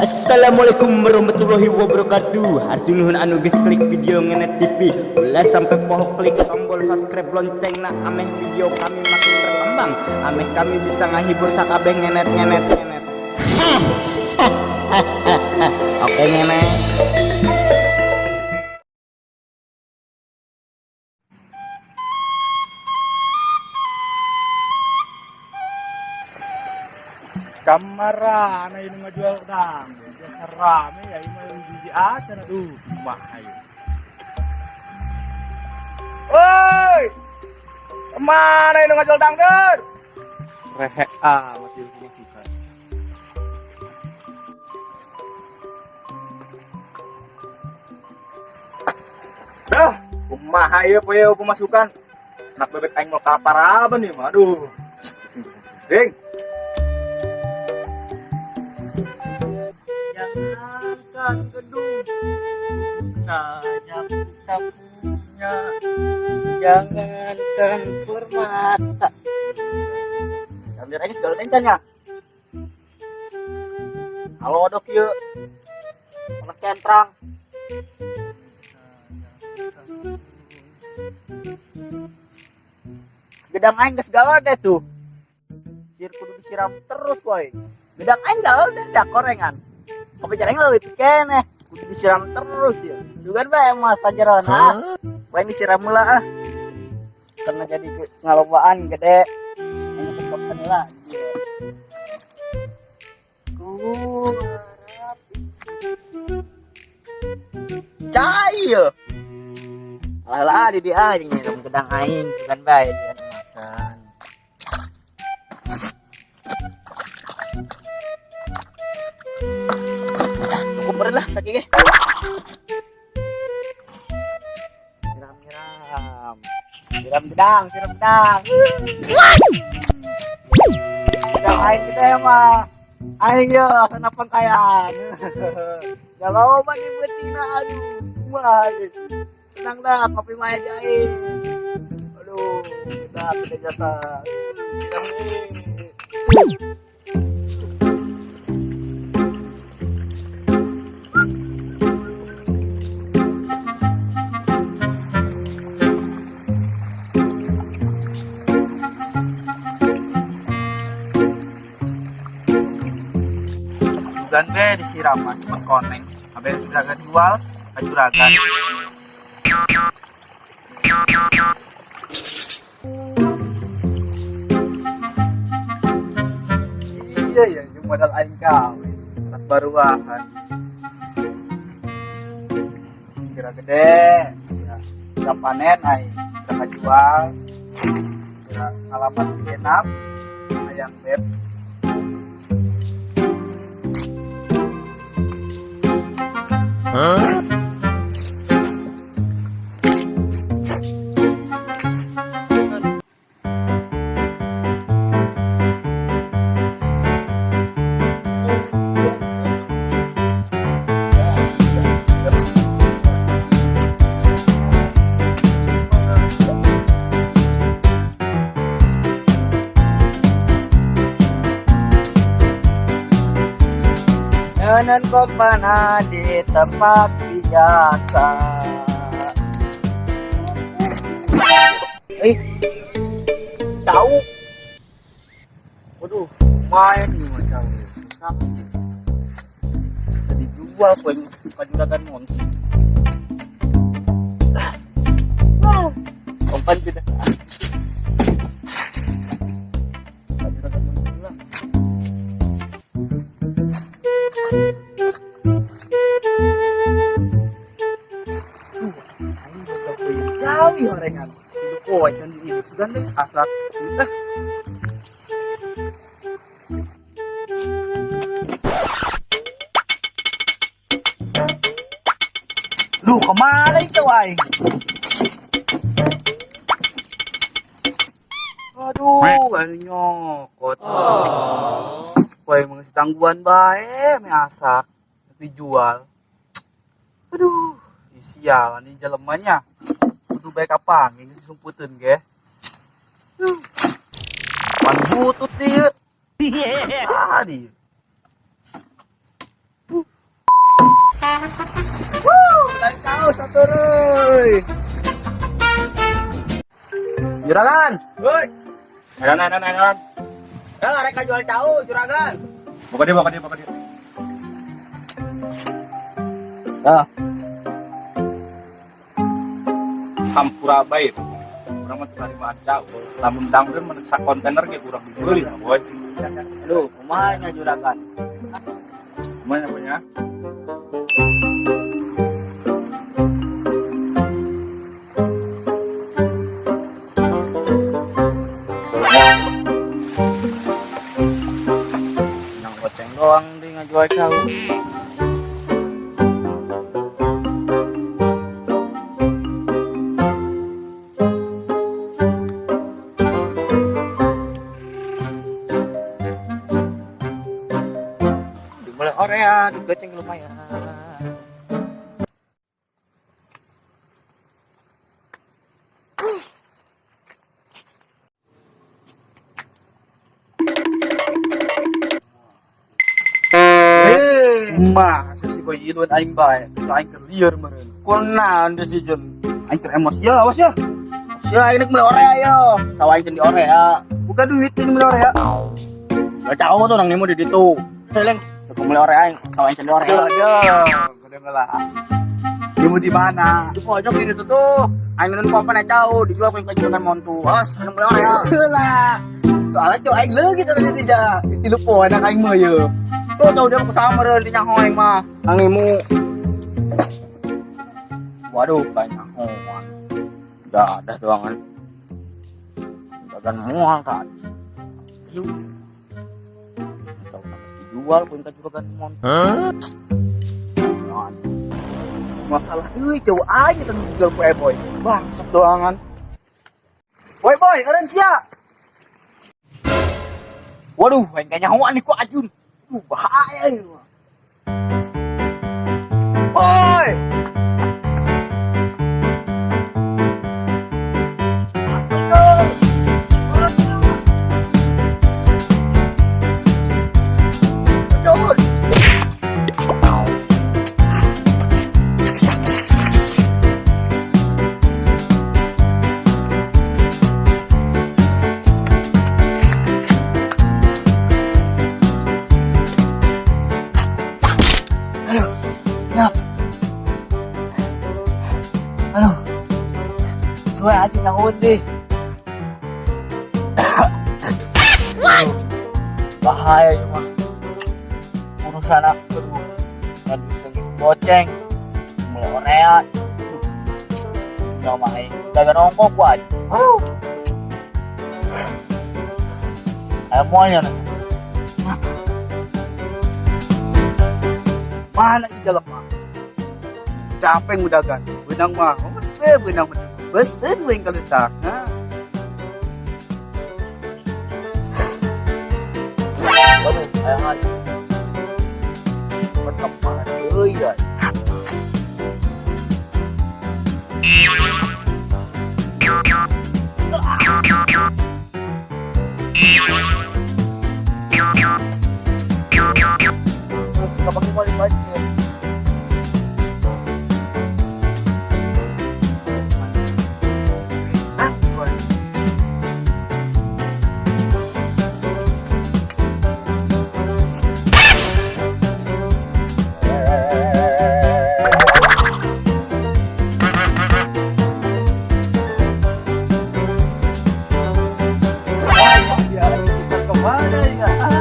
Assalamualaikum warahmatullahi wabarakatuh. Hatur nuhun anu geus klik video Ngenet TV. Ulah sampai poho klik tombol subscribe, loncengna, ameh video kami makin berkembang, ameh kami bisa ngahibur sakabeh ngenet ngenet ngenet. Oke, ngenet. Kamarana ini ngajual dang biasa rame ya, ini mah jiji acan. Aduh, kumaha ieu? Woi, kemana ini ngajual dangdut? Rehe amat ieu pemasukan. Dah, kumaha ieu poe pemasukan? Anak bebek aing mau kalaparaban nih mah. Aduh, pusing pusing pusing. Jangankan gedung saja kita punya, jangankan permata. Ambil aja segala encan ya. Halo dok, yuk anak centrang. Gedang aing geus galau deh tuh. Sir kudu disiram terus, boy. Gedang aing galau deh dah korengan. Kopi jarang leuwih keneh, kudu disiram terus ya. Dugan bae mas sajeron ah. Bae disiram heula ah. Karena jadi ngalobaan gede. Aing tepokan lah. Ku harap Cai ya. Alah lah di dia jeung minum gedang aing bukan bae dia masan. Cukup meureun lah sakieu ge. Siram nyiram. Siram gedang, siram gedang. Gedang aing kita ya mah. Aing yo asana pangkayan. Ya loba di beutina, aduh. Kumaha ieu? Senang dah kopi mah aja aing. Aduh, kita jasa. Siram nih. Dugan be disiram mah cepet koneng. Abe juragan jual ka juragan. Iya ya, ini modal aing kawin. Anak baruahan. Kira gede, ya. Bisa panen aing, bisa kajual. Kira ngalaman genap, hayang beb. Nenen kopana di tempat biasa. Eh, tahu. Waduh, lumayan nih macam. Bisa dijual poin ka juragan monti. Kompan sudah. Ka juragan monti lah. Aing boga poin jauh ieu horengan. Kudu poe kan di ieu sugan geus asak. Ah. Duh, kemana itu aing? Aduh, anu nyokot. Poe mengisi tangguhan bae, me asak, tapi jual. Aduh, ih, sialan nih jelemanya. Kudu bae kapanggih geus disumputeun ge. Duh. Pan butut dia. Sadi. Woo! Lain kau satu reuy. Juragan. Woi. Ayo, ayo, ayo, ayo. Ya, mereka jual tahu, juragan. Buka dia, buka dia, buka dia. Ya. Hampura bae. Urang mah teu narima jauh. Lamun dangdeur mah sak kontainer ge kurang dibeli mah, boy. Aduh, kumaha nya juragan? Kumaha punya? Nang goceng doang di ngajual tahu. Mulai Korea, duit goceng lumayan. Eh, masa si boy iluan aing bae, itu aing keur lieur meureun. Kunaon deh si Jun? Aing keur emosi ya, awas ya. Sia aing nek beli Korea yo. Sawah aing di Korea. Buka duit ini beli Korea. Gak tahu tuh nang nemo di ditu. Leng, sebelum beli Korea aing sawah aing di Korea. Aduh, udah lah. Kamu di mana? Di pojok di ditu tuh. Aing nunun kopan aja jauh, dijual ku juragan montu. Bos, nang beli Korea. Lah. Soalnya cowok aing leuh gitu tadi tidak. Isti lupa anak aing mah ye. Tuh tau dia aku sama meureun di nyaho aing mah. Nang nemo. Waduh, banyak hoan. Udah ada doangan. Dagan mual kan. Yuk. Tahu nangis dijual ku juragan montu. Hah? Masalah deui cowok aing eta nu dijual ku boy. Bangsat doangan. Boy boy, eureun sia. Waduh, aing kanyahoan nih ku Ajun. Bahaya ini. Boy. Ajun. Aduh, Aduh. Suwe aja nyahoan deh. Bahaya ini mah. Urusan aku aduh. Lagi goceng. Mulai Korea. Udah main. Dagang ongkok ku aja. Aduh. Ayo mualnya nih. Mana di dalam mah? Capek ngudagan. Benang mah, mas we benang mah. Besen we kaletak. Ha. Waduh, ayo aja. Berkembang euy ya. Kapag balik-balik ya. Ah, boy. Kemana ya?